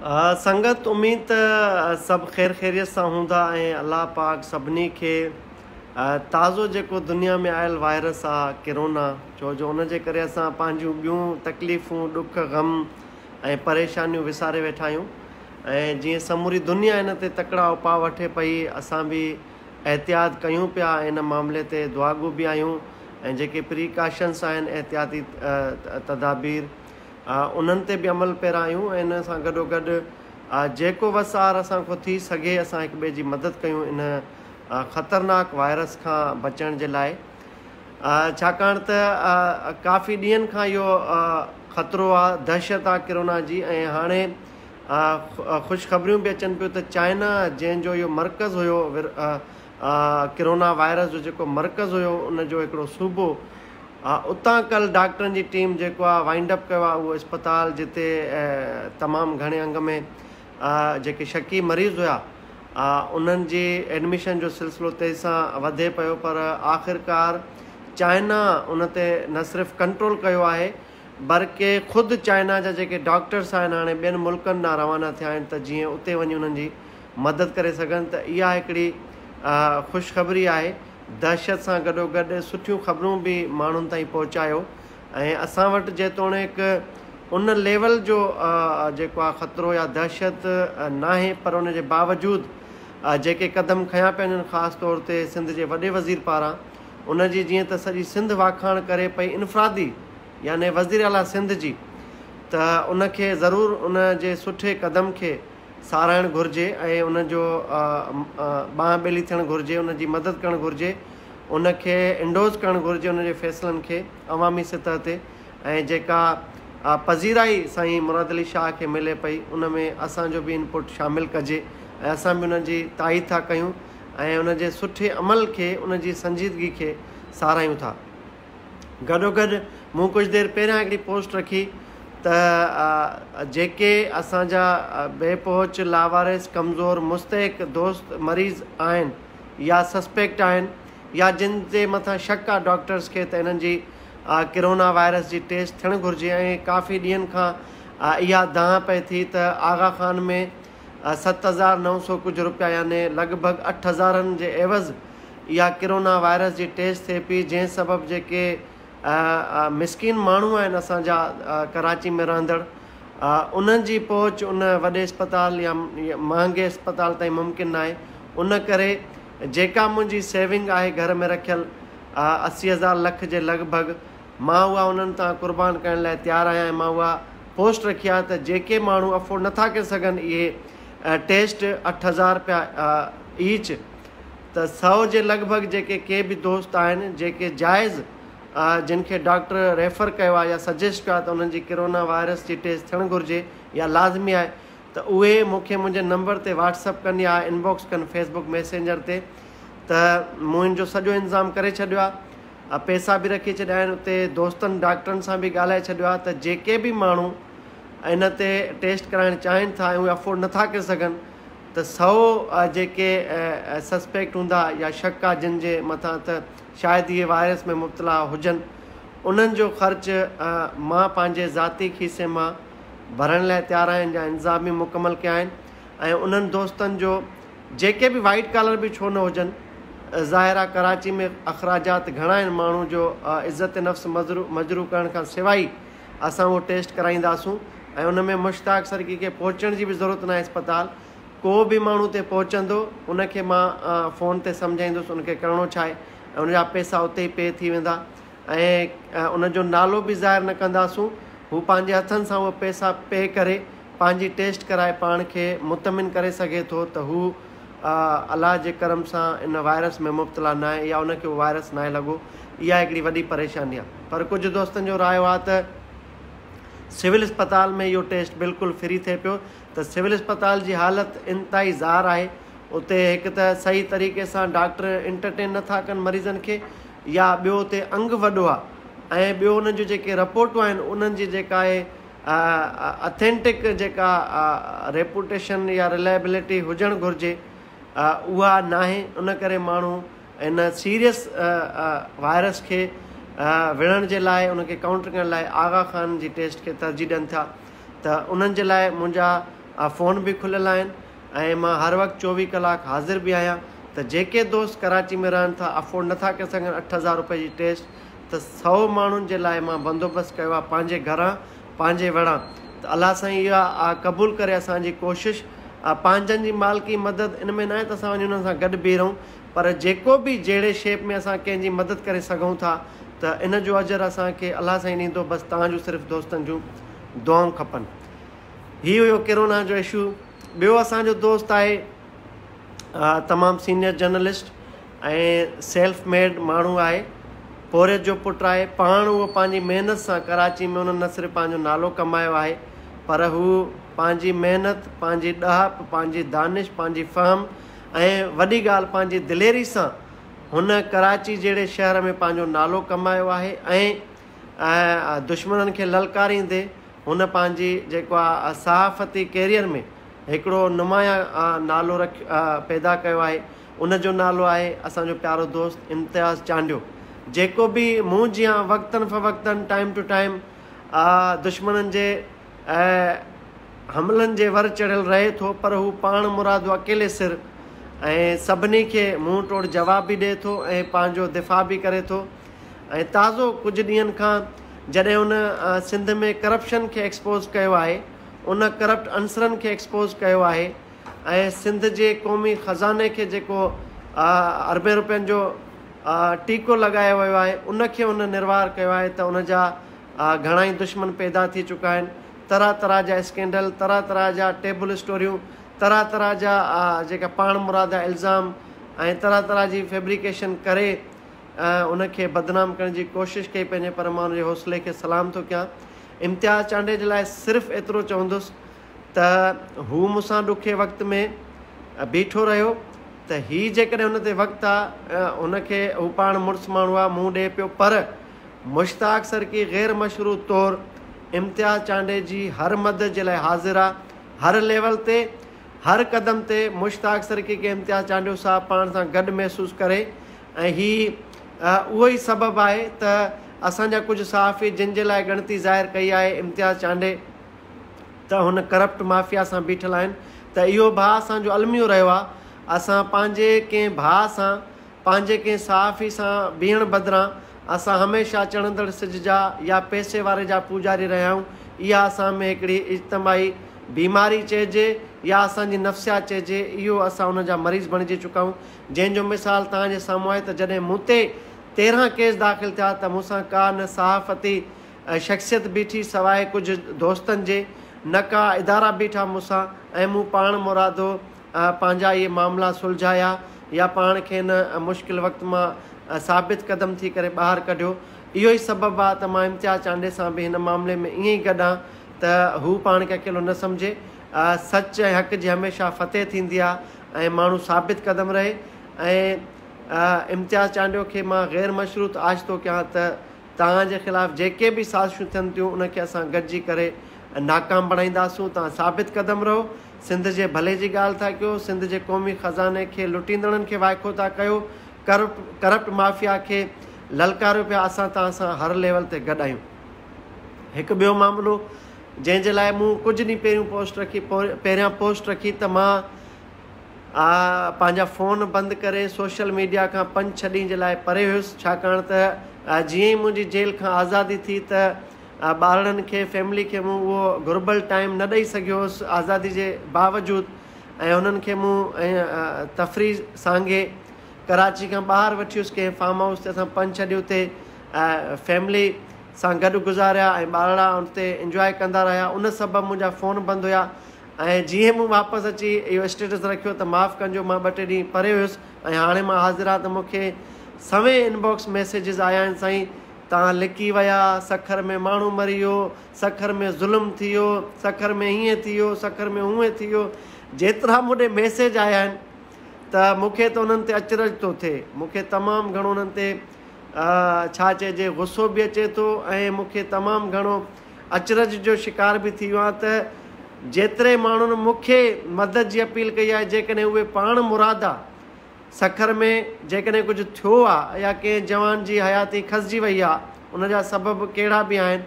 سنگت اميد ته سڀ خير خيريت سان هوندا ۽ الله پاڪ سڀني کي تازو جيڪو دنيا ۾ آيل وائرس آ ڪرونا ڇو جو ان جي ڪري اسان پنهنجون ٻيون تڪليفون ڏک غم ۽ پريشانيون وساري ويٺا آهيون ۽ جيئن سموري دنيا ان تي تڪڙا اپاء وٺي پئي اسان به احتياط ڪيون پيا ۽ ان معاملي تي دعاگو به آهيون ۽ جيڪي پريڪاشنس آهن احتياطي تدابير انهن تي به عمل پيرا آهيون ۽ ان سان گڏو گڏ جيڪو وس آهر اسان کان ٿي سگهي اسان هڪ ٻئي جي مدد ڪيون ان خطرناڪ وائرس کان بچڻ جي لاء ڇاڪاڻ ته ڪافي ڏينهن کان اهو خطرو آ دهشت آ ڪرونا جي ۽ هاڻي خوشخبريون به اچن پيون ته چائنا جنهن جو اهو مرڪز هيو ڪرونا وائرس جو جيڪو مرڪز هيو ان جو هڪڙو صوبو اتان ڪل ڊاڪٽرن جي ٽيم جيڪو آ وائنڊ اپ ڪيو آ اهو اسپتال جتي تمام گهڻي انگ ۾ جيڪي شڪي مريض هيا انهن جي ايڊميشن جو سلسلو تيزي سان وڌي پيو پر آخرڪار چائنا ان تي نه صرف ڪنٽرول ڪيو آهي بلڪه خود چائنا جا جيڪي ڊاڪٽرس آهن هاڻي ٻين ملڪن ڏانهن روانا ٿيا آهن ته جيئن اتي وڃي انهن جي مدد ڪري سگهن ته اها هڪڙي خوشخبري آهي دهشت سان گڏوگڏ سٺيون خبرون به ماڻهن تائين پهچايو ۽ اسان وٽ جيتوڻيڪ ان ليول جو جيڪو آهي خطرو يا دهشت ناهي پر ان جي باوجود جيڪي قدم کنيا پيا وڃن خاص طور تي سنڌ جي وڏي وزير پاران ان جي جيئن ته سڄي سنڌ واکاڻ ڪري پئي انفرادي يعني وزير اعليٰ سنڌ جي ته ان کي ضرور ان جي سٺي قدم کي ساراهڻ گهرجي ۽ ان جو ٻانهن ٻيلي ٿيڻ گهرجي، ان جي مدد ڪرڻ گهرجي، ان کي انڊوز ڪرڻ گهرجي ان جي فيصلن کي عوامي سطح تي ۽ جيڪا پذيرائي سائين مراد علي شاهه کي ملي پئي ان ۾ اسان جو به انپٽ شامل ڪجي ۽ اسان به ان جي تائيد ٿا ڪيون ۽ ان جي سٺي عمل کي ان جي سنجيدگي کي ساراهيون ٿا. گڏوگڏ مون ڪجهه دير پهريان هڪڙي پوسٽ رکي ته جيڪي اسان جا بي پهچ، لاوارث، ڪمزور، مستحق دوست مريض آهن يا سسپيڪٽ آهن يا جن جي مٿان شڪ آهي ڊاڪٽرز کي ته انهن جي ڪرونا وائرس جي ٽيسٽ ٿيڻ گهرجي ۽ ڪافي ڏينهن کان اها دانهن پئي ٿي ته آغا خان ۾ 7900 ڪجهه روپيا يعني لڳ ڀڳ اٺ هزارن جي عيوض اها ڪرونا وائرس جي ٽيسٽ ٿئي پئي جنهن سبب جيڪي مسڪين ماڻهو آهن اسان جا ڪراچي ۾ رهندڙ انهن جي پهچ ان وڏي اسپتال يا مهانگي اسپتال تائين ممڪن ناهي ان ڪري جيڪا منهنجي سيونگ آهي گهر ۾ رکيل 80 هزار لک جي لڳ ڀڳ مان اها انهن تان قربان ڪرڻ لاء تيار آهيان ۽ مان اها پوسٽ رکي آهي ته جيڪي ماڻهو افورڊ نٿا ڪري سگهن اهي ٽيسٽ 8000 رپيا ايچ ته سئو جي لڳ ڀڳ جيڪي ڪي به دوست آهن جيڪي جائز جن کي ڊاڪٽر ريفر ڪيو آهي يا سجيسٽ ڪيو آهي ته انهن جي ڪرونا وائرس جي ٽيسٽ ٿيڻ گهرجي يا لازمي آهي ته اهي مون کي منهنجي نمبر تي واٽس اپ ڪن يا انباڪس ڪن فيس بڪ ميسينجر تي ته مون ان جو سڄو انتظام ڪري ڇڏيو آهي پئسا به رکي ڇڏيا آهن اتي دوستن ڊاڪٽرن سان به ڳالهائي ڇڏيو آهي ته جيڪي به ماڻهو ان تي ٽيسٽ ڪرائڻ چاهين ٿا ۽ اهي افورڊ نٿا ڪري سگهن ته سئو جيڪي سسپيڪٽ هوندا يا شڪ آ جن جي مٿان ته شايد اهي وائرس ۾ مبتلا هجن انهن جو خرچ مان پنهنجي ذاتي کيسي مان ڀرڻ لاء تيار آهيان جا انتظام به مڪمل ڪيا آهن ۽ انهن دوستن جو جيڪي به وائيٽ ڪالر به ڇو نه هجن ظاهر آ ڪراچي ۾ اخراجات گهڻا آهن ماڻهو جو عزت نفس مجروح ڪرڻ کان سواء ئي اسان اهو ٽيسٽ ڪرائينداسون ۽ ان ۾ مشتاق سرڪي کي پهچڻ جي به ضرورت ناهي اسپتال ڪو به ماڻهو اتي پهچندو ان کي مان فون تي سمجهائيندس ان کي ڪرڻو ڇا آهي ۽ ان جا پئسا اتي ئي پي ٿي ويندا ۽ ان جو نالو به ظاهر نه ڪنداسون هو پنهنجي هٿن سان اهي پئسا پي ڪري پنهنجي ٽيسٽ ڪرائي پاڻ کي مطمئن ڪري سگهي ٿو ته هو الله جي ڪرم سان ان وائرس ۾ مبتلا ناهي يا ان کي اهو وائرس ناهي لڳو اها هڪڙي وڏي پريشاني آهي پر ڪجهه دوستن جو رايو آهي ته سول اسپتال ۾ اهو ٽيسٽ بلڪل فري ٿئي پيو ته سول اسپتال جي حالت انتهائي زار آهي اتي هڪ ته صحيح طريقي سان ڊاڪٽر انٽرٽين نٿا ڪن مريضن کي يا ٻيو اتي انگ وڏو آهي ۽ ٻيو انهن جون جيڪي رپورٽون آهن انهن جي جيڪا آهي اٿينٽڪ جيڪا ريپوٽيشن يا رلائبلٽي هجڻ گهرجي اها ناهي ان ڪري ماڻهو ان سيريس وائرس کي وڙهڻ جي لاء ان کي ڪائونٽر ڪرڻ لاء آغا خان جي ٽيسٽ کي ترجيح ڏين ٿا ته انهن جي لاء منهنجا فون به کليل آهن ۽ مان هر وقت 24 ڪلاڪ حاضر به آهيان ته جيڪي دوست ڪراچي ۾ رهن ٿا افورڊ نٿا ڪري سگهن 8000 روپئي جي ٽيسٽ ته 100 ماڻهن جي لاء مان بندوبست ڪيو آهي پنهنجي گهران پنهنجي وڙان ته الله سائين اها قبول ڪري اسان جي ڪوشش. پنهنجن جي مالڪي مدد ان ۾ ناهي ته اسان وڃي انهن سان گڏ بيهي رهون پر جيڪو به جهڙي شيپ ۾ اسان ڪنهن جي مدد ڪري سگهون ٿا ته ان جو اجر اسان کي الله سائين ڏيندو بس توهان جون صرف دوستن جون دعائون کپن. هي هيو ڪرونا جو اشو. ٻيو اسان جو دوست آهي تمام سينيئر جرنلسٽ ۽ سيلف ميڊ ماڻهو آهي، پورهيت جو پٽ آهي، پاڻ اهو پنهنجي محنت سان ڪراچي ۾ هن نه صرف پنهنجو نالو ڪمايو آهي پر هو پنهنجي محنت، پنهنجي ڏاهپ، پنهنجي دانش، پنهنجي فهم ۽ وڏي ڳالهه پنهنجي دليري سان هن ڪراچي جهڙي شهر ۾ پنهنجو نالو ڪمايو آهي ۽ دشمنن کي للڪاريندي هن پنهنجي جيڪو آهي صحافتي ڪيريئر ۾ هڪڙو نمايان نالو پيدا ڪيو آهي. ان جو نالو آهي اسان جو پيارو دوست امتياز چانڊيو جيڪو به مون جيان وقتن فوقتن ٽائيم ٽو ٽائيم دشمنن جي حملن جي ور چڙهيل رهي ٿو پر هو پاڻ مرادو اڪيلي سر ۽ سڀني کي منهن ٽوڙ جواب به ڏئي ٿو ۽ پنهنجو دفاع به ڪري ٿو ۽ تازو ڪجهه ڏينهن کان جڏهن هن سنڌ ۾ ڪرپشن کي ايڪسپوز ڪيو آهي ان ڪرپٽ عنصرن کي ايڪسپوز ڪيو آهي ۽ سنڌ جي قومي خزاني کي جيڪو اربين روپين جو ٽيڪو لڳايو ويو آهي ان کي هن نروار ڪيو آهي ته ان جا گهڻائي دشمن پيدا ٿي چڪا آهن. طرح طرح جا اسڪينڊل، طرح طرح جا ٽيبل اسٽوريون، طرح طرح جا جيڪا پاڻ مرادا الزام ۽ طرح طرح جي فيبريڪيشن ڪري ان کي بدنام ڪرڻ جي ڪوشش ڪئي پنهنجي پر مان ان جي حوصلي کي سلام ٿو ڪيان. امتياز چانڊيي جي لاء صرف ايترو چوندس ته هو مون سان ڏکي وقت ۾ بيٺو رهيو ته هي جيڪڏهن هن تي وقت آ هن کي هو پاڻ مڙس ماڻهو آ منهن ڏئي پيو پر مشتاق سرڪي غير مشروط طور امتياز چانڊيي جي هر مدد جي لاء حاضر آ هر ليول تي هر قدم تي مشتاق سرڪي کي امتياز چانڊيو صاحب پاڻ سان گڏ محسوس ڪري ۽ هي اهو ئي سبب آهي ته اسان جا ڪجهه صحافي جن جي لاء ڳڻتي ظاهر ڪئي آهي امتياز چانڊيي ته هن ڪرپٽ مافيا سان بيٺل آهن ته اهو ڀاء اسان جو الميو رهيو آ اسان پنهنجي ڪنهن ڀاء سان پنهنجي ڪنهن صحافي سان بيهڻ بدران اسان هميشه چڙهندڙ سج جا يا پئسي واري جا پوڄاري رهيا آهيون. اها اسان ۾ هڪڙي اجتماعي بيماري چئجي يا اسان جي نفسيات چئجي، اهو اسان ان جا مريض بڻجي چڪا آهيون. جنهن جو مثال توهان جي سامهون آهي ته جڏهن مون تي 13 ڪيس داخل ٿيا ته مون سان ڪا نه صحافتي شخصيت بيٺي سواء ڪجهه دوستن جي، نه ڪا ادارا بيٺا مون سان ۽ مون پاڻ مرادو پنهنجا اهي معاملا سلجهايا يا پاڻ کي ان مشڪل وقت مان ثابت قدم ٿي ڪري ٻاهر ڪڍيو. اهو ئي سبب آهي ته مان امتياز چانڊيي سان به هن معاملي ۾ ائين ئي گڏ آهيان ته هو پاڻ کي اڪيلو نه سمجهي. سچ ۽ حق جي هميشه فتح ٿيندي آهي ۽ ماڻهو ثابت قدم رهي ۽ امتياز چانڊيو کي مان غير مشروط آڇ ٿو ڪيان ته توهان جي خلاف جيڪي به سازشون ٿين ٿيون ان کي اسان گڏجي ڪري ناڪام بڻائينداسون توهان ثابت قدم رهو سنڌ جي ڀلي جي ڳالهه ٿا ڪيو سنڌ جي قومي خزاني کي لٽيندڙن کي وائکو ٿا ڪيو ڪرپٽ مافيا کي للڪاريو پيا اسان توهان سان هر ليول تي گڏ آهيون. هڪ ٻيو معاملو جنهن جي لاء مون ڪجهه ڏينهن پهريون پوسٽ رکي پهريان پوسٽ رکي ته مان پنهنجا فون بند ڪري سوشل ميڊيا کان پنج ڇهه ڏينهن جي لاء پري هيس ڇاڪاڻ ته جيئن ئي منهنجي جيل کان آزادي ٿي ته ٻارڙن کي فيملي کي مون اهو گهربل ٽائيم نه ڏئي سگهيو هوس آزادي جي باوجود ۽ انهن کي مون تفريح سانگي ڪراچي کان ٻاهر وٺي ويس ڪنهن فارم هائوس تي اسان پنج ڇهه ڏينهن اتي فيملي سان گڏ گذاريا ۽ ٻارڙا اتي انجواء ڪندا رهيا ان سبب منهنجا فون بند هيا ۽ جيئن مون واپس اچي اهو اسٽيٽس رکيو ته معاف ڪجو مان ٻه ٽي ڏينهن پري هيس ۽ هاڻي مان حاضر آهيان ته مون کي سوين ان باڪس ميسيجز آيا آهن سائين توهان لڪي ويا، سکر ۾ ماڻهو مري ويو، سکر ۾ ظلم ٿي ويو، سکر ۾ هيئن ٿي ويو، سکر ۾ هونئن ٿي ويو جيترا مون ڏي ميسيج آيا آهن ته مون کي ته انهن تي اچرج ٿو ٿئي مون کي تمام گهڻو انهن تي ڇا چئجي غصو به اچي ٿو ۽ مون کي تمام گهڻو اچرج جو شڪار به ٿي ويو آهيان ته جيتري ماڻهن مون کي مدد جي اپيل ڪئي آهي جيڪڏهن اهي پاڻ مرادا سکر ۾ جيڪڏهن ڪجهه ٿيو آهي يا ڪنهن جوان جي حياتي کسجي وئي آهي ان جا سبب ڪهڙا به آهن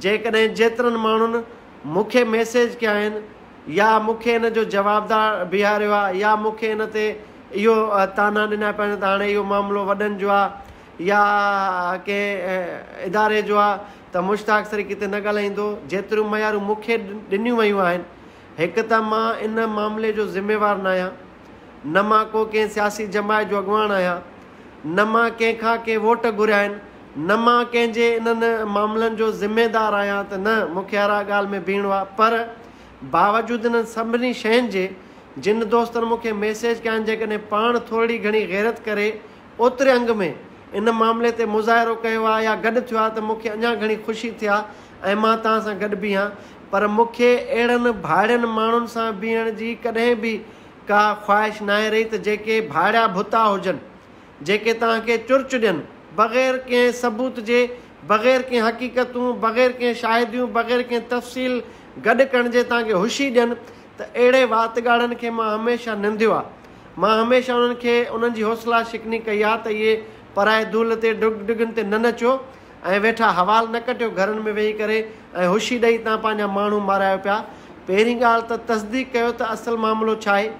جيڪڏهن جيترن ماڻهن مون کي ميسيج ڪيا آهن يا مون کي ان جو جوابدار بيهاريو آ يا مون کي ان تي اهو طعنا ڏنا پيا وڃن ته هاڻي اهو معاملو وڏن جو آ يا ڪنهن اداري جو آ ته مشتاق سرڪي تي نه ڳالهائيندو. جيتريون ميارون مون کي ڏنيون ويون آهن، هڪ ته مان ان معاملي جو ذميوار ناهيان، نه مان ڪو ڪنهن سياسي جماعت جو اڳواڻ آهيان، نه مان ڪنهن کان ڪي ووٽ گهريا آهن، نه مان ڪنهن جي انهن معاملن جو ذميدار آهيان ته نه مون کي هر ڳالهه ۾ بيهڻو آهي پر باوجود انهن سڀني شين جي جن دوستن مون کي ميسيج ڪيا آهن جيڪڏهن پاڻ ٿورڙي گهڻي غيرت ڪري اوتري انگ ۾ ان معاملي تي مظاهرو ڪيو آ يا گڏ ٿيو آ ته مون کي اڃا گهڻي خوشي ٿئي ها ۽ مان توهان سان گڏ بيهان پر مون کي اهڙن ڀاڙين ماڻهن سان بيهڻ جي ڪڏهن به ڪا خواهش ناهي رهي ته جيڪي ڀاڙيا ڀتا هجن جيڪي توهان کي چرچ ڏين بغير ڪنهن ثبوت جي بغير ڪنهن حقيقتون بغير ڪنهن شاهديون بغير ڪنهن تفصيل گڏ ڪرڻ جي توهان کي هشي ڏين ته اهڙي وات ڳاڙهن کي مان هميشه ننديو آ. مان هميشه انهن کي انهن جي حوصلا شڪني ڪئي آ ته اهي پرائي دول تي ڊگ ڊگن تي نه نچو ۽ ويٺا حوال نه ڪٽيو گهرن ۾ ويهي ڪري ۽ هشي ڏئي تان پنهنجا ماڻهو مارايو پيا. پهرين ڳالهه ته تصديق ڪيو ته اصل معاملو ڇاهي؟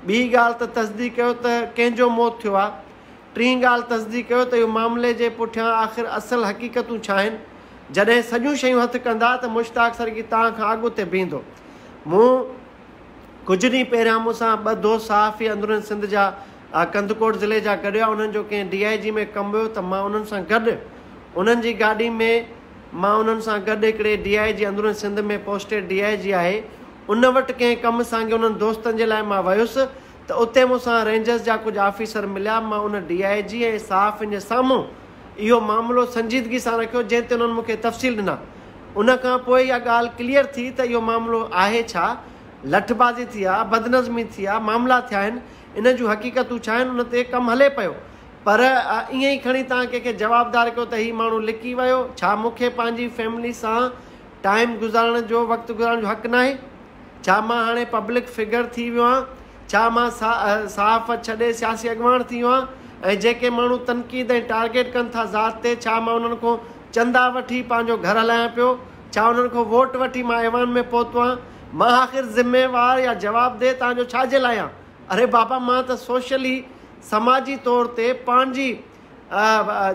ٻي ڳالهه ته تصديق ڪيو ته ڪنهن جو موت ٿيو آ؟ ٽين ڳالهه تصديق ڪيو ته اهو معاملي جي پٺيان آخر اصل حقيقتون ڇاهن؟ جڏهن سڄيون شيون هٿ ڪندا ته مشتاق سرڪي توهان کان اڳ اتي بيهندو. مون. ڪجهه ڏينهن پهريان مون سان ٻه دوست صحافي اندرون سنڌ جا ڪنڌڪوٽ ضلعي جا گڏيا انهن جو ڪنهن ڊي I جي ۾ ڪم هيو ته مان انهن سان گڏ انهن جي گاڏي ۾ مان انهن سان گڏ هڪڙي ڊي I جي اندرون سنڌ ۾ پوسٽيڊ ڊي I جي آهي ان وٽ ڪنهن ڪم سانگي انهن دوستن جي لاء مان ويس ته اتي مون سان رينجرز جا ڪجهه آفيسر مليا مان ان ڊي I جي ۽ صحافين جي سامهون اهو معاملو سنجيدگي سان رکيو جنهن تي انهن مون کي تفصيل ڏنا. ان کان پوء اها ڳالهه ڪليئر ٿي ته اهو معاملو آهي ڇا، لٺبازي ٿي آ، بدنظمي ٿي آ، معاملا ٿيا آهن، ان جون حقيقتون ڇا آهن، ان تي ڪم هلي پيو. پر ائين ئي کڻي توهان ڪنهن کي جوابدار ڪيو ته هي ماڻهو لڪي ويو، ڇا مون کي پنهنجي فيملي سان ٽائيم گذارڻ جو، وقت گذارڻ جو حق ناهي؟ ڇا مان هاڻي پبلڪ فگر ٿي ويو آهيان؟ ڇا مان صحافت ڇڏي سياسي اڳواڻ ٿي ويو آهيان؟ ۽ جيڪي ماڻهو تنقيد ۽ ٽارگيٽ ڪن ٿا ذات تي، ڇا مان انهن کان چندا وٺي پنهنجو گهر هلايان پيو؟ ڇا انهن کان ووٽ وٺي مان ايوان ۾ پهتو آهيان؟ مان آخر ذميوار يا جوابده توهان جو ڇا جي لاء آهيان؟ اري بابا مان ته سوشلي سماجي طور تي پنهنجي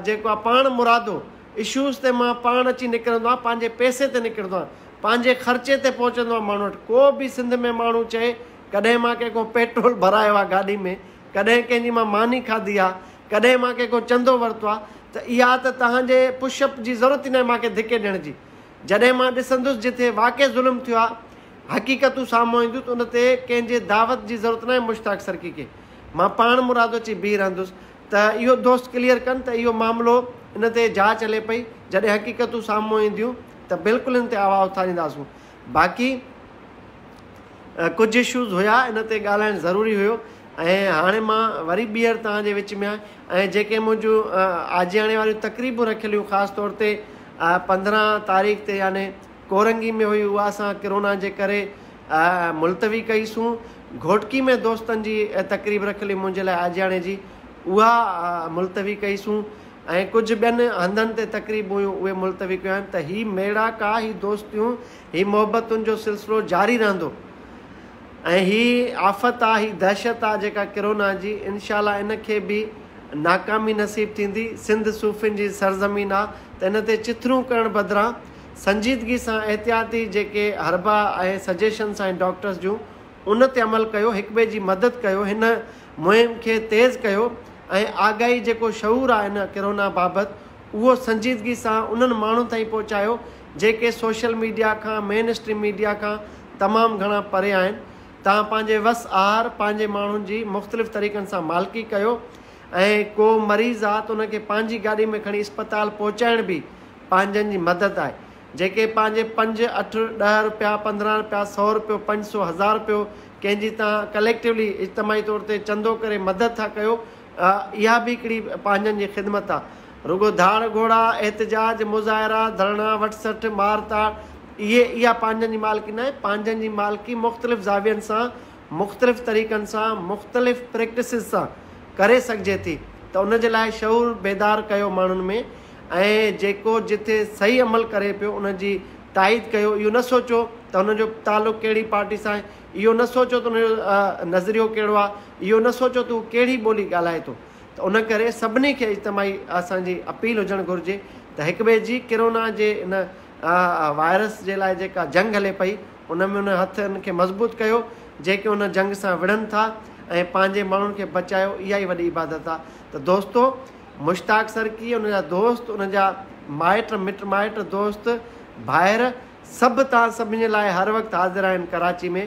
جيڪو آهي پاڻ مرادو اشوز تي مان پاڻ اچي نڪرندو آهيان، پنهنجي پئسي تي نڪرندو آهيان، پنهنجي خرچي تي پهچندو آهيان ماڻهن وٽ. ڪو به سنڌ ۾ ماڻهو چئي ڪڏهن مان ڪنهن کان پيٽرول ڀرايو آهي گاڏي ۾، ڪڏهن ڪنهن جي مان ماني کاڌي آهي، ڪڏهن مان ڪنهن کان چندو ورتو آهي ته اها ته توهان جي پش اپ جي ضرورت ئي ناهي مان کي ڌڪي ڏيڻ جي. جڏهن مان ڏسندس جتي واقعي ظلم ٿيو آهي، حقيقتون سامهون اينديون ته ان تي ڪنهن جي دعوت جي ضرورت ناهي مشتاق سرڪي کي. مان پاڻ مرادو اچي بيهي رهندس. ته اهو دوست ڪليئر ڪن ته اهو معاملو ان تي جاچ هلي پئي جڏهن حقيقتون سامهون اينديون ته بلڪل ان تي آواز اٿارينداسون باقي ڪجهه اشوز هيا ان تي ڳالهائڻ ضروري هيو ۽ هاڻي مان وري ٻيهر توهان جي وچ ۾ آهيان ۽ جيڪي منهنجون آجياڻي واريون تقريبون رکيل هيون خاص طور تي 15 تاريخ تي يعني ڪورنگي ۾ هئي اها اسان ڪرونا جي ڪري ملتوي ڪئي سون. گهوٽڪي ۾ دوستن جي تقريب رکيل هئي منهنجي لاء آجياڻي جي اها ملتوي ڪئي سون ۽ ڪجهه ٻين هنڌن تي تقريبون هيون اهي ملتوي ڪيون آهن ته هي ميڙاڪا هي دوستيون هي محبتن جو سلسلو جاري رهندو ۽ هي آفت آ هي دهشت آ جيڪا ڪرونا جي انشاء الله ان کي به ناڪامي نصيب ٿيندي سنڌ صوفين جي سرزمين آ ته ان تي چٿرون ڪرڻ بدران سنجيدگي سان احتياطي جيڪي حربا ۽ سجيشنس آهن ڊاڪٽرس جون ان تي عمل ڪيو، هڪٻئي جي مدد ڪيو، هن مهم کي تيز ڪيو ۽ آگاهي جيڪو شعور آهي هن ڪرونا بابت اهو سنجيدگي سان انهن ماڻهن تائين پهچايو جيڪي سوشل ميڊيا کان مين اسٽريم ميڊيا کان تمام گهڻا پري آهن. توهان پنهنجي وس آهر پنهنجي ماڻهن جي مختلف طريقن سان مالڪي ڪيو ۽ ڪو مريض آ ته ان کي پنهنجي گاڏي ۾ کڻي اسپتال پهچائڻ به پنهنجن جي مدد آهي. جيڪي پنهنجي پنج، اٺ، ڏهه روپيا، 15 روپيا، سئو روپيو، 500، هزار روپيو ڪنهن جي توهان ڪليڪٽولي اجتماعي طور تي چندو ڪري مدد ٿا ڪيو اها به هڪڙي پنهنجن جي خدمت آهي. رڳو ڌاڙ گهوڙا، احتجاج، مظاهرا، ڌرڻا، وٺ سٺ، مار تاڙ اهي اها پنهنجن جي مالڪي ناهي. پنهنجن جي مالڪي مختلف زاوين سان، مختلف طريقن سان، مختلف پريڪٽسز سان ڪري سگهجي ٿي ته ان جي لاء شعور بيدار ڪيو ماڻهن ۾ ۽ جيڪو جتي صحيح عمل ڪري پيو ان جي تائيد ڪيو اهو نه سوچو ته ته ان جو تعلق ڪهڙي پارٽي سان آهي، اهو نه سوچو ته ان جو نظريو ڪهڙو آهي، اهو نه سوچو ته هو ڪهڙي ٻولي ڳالهائي ٿو ته ان ڪري سڀني کي اجتماعي اسان جي اپيل هجڻ گهرجي ته هڪٻئي جي ڪرونا جي ان وائرس جي لاء جيڪا جنگ هلي پئي ان ۾ ان هٿن کي مضبوط ڪيو جيڪي ان جنگ سان وڙهن ٿا ۽ پنهنجي ماڻهن کي بچايو اها ئي وڏي عبادت آهي ته دوستو مشتاق سرڪي ان جا دوست ان جا مائٽ مٽ مائٽ دوست ڀائر سڀ توهان سڀني جي لاء هر وقت حاضر آهن ڪراچي ۾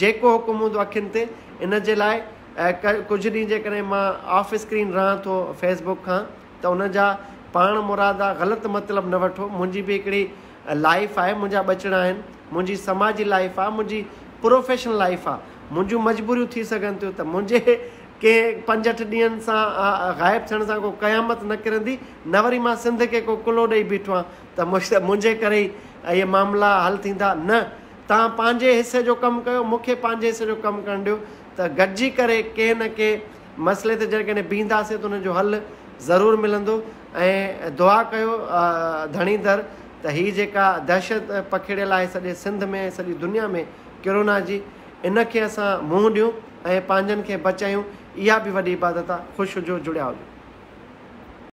جيڪو حڪم هوندو اکين تي ان جي لاء ڪجهه ڏينهن جيڪڏهن مان آف اسڪرين رهان ٿو فيس بڪ کان ته ان جا پاڻ مرادا غلط مطلب نه وٺو منهنجي به هڪڙي لائيف آهي منهنجا ٻچڙا آهن منهنجي سماجي لائيف آهي منهنجي پروفيشنل لائيف آهي منهنجون مجبوريون ٿي سگهن ٿيون ته منهنجي ڪنهن پنج اٺ ڏينهن سان غائب ٿيڻ سان ڪو قيامت نه ڪرندي نه وري مان سنڌ کي ڪو ڪلهو ڏئي بيٺو آهيان ته منهنجي ڪري ئي اهي معاملا حل ٿيندا نه توهان پنهنجي حصي جو ڪم ڪيو مون کي پنهنجي حصي جو ڪم ڪرڻ ڏيو ته گڏجي ڪري ڪنهن نه ڪنهن مسئلي تي جيڪڏهن بيهنداسين ته ان جو حل ضرور ملندو ۽ دعا ڪيو ڌڻي در ته هي جيڪا دهشت پکڙيل آهي سڄي سنڌ ۾ ۽ سڄي دنيا ۾ ڪرونا جي ان کي اسان منهن ڏيون ۽ پنهنجن کي بچايون اها به وڏي عبادت آهي خوش هجو جڙيا هجو.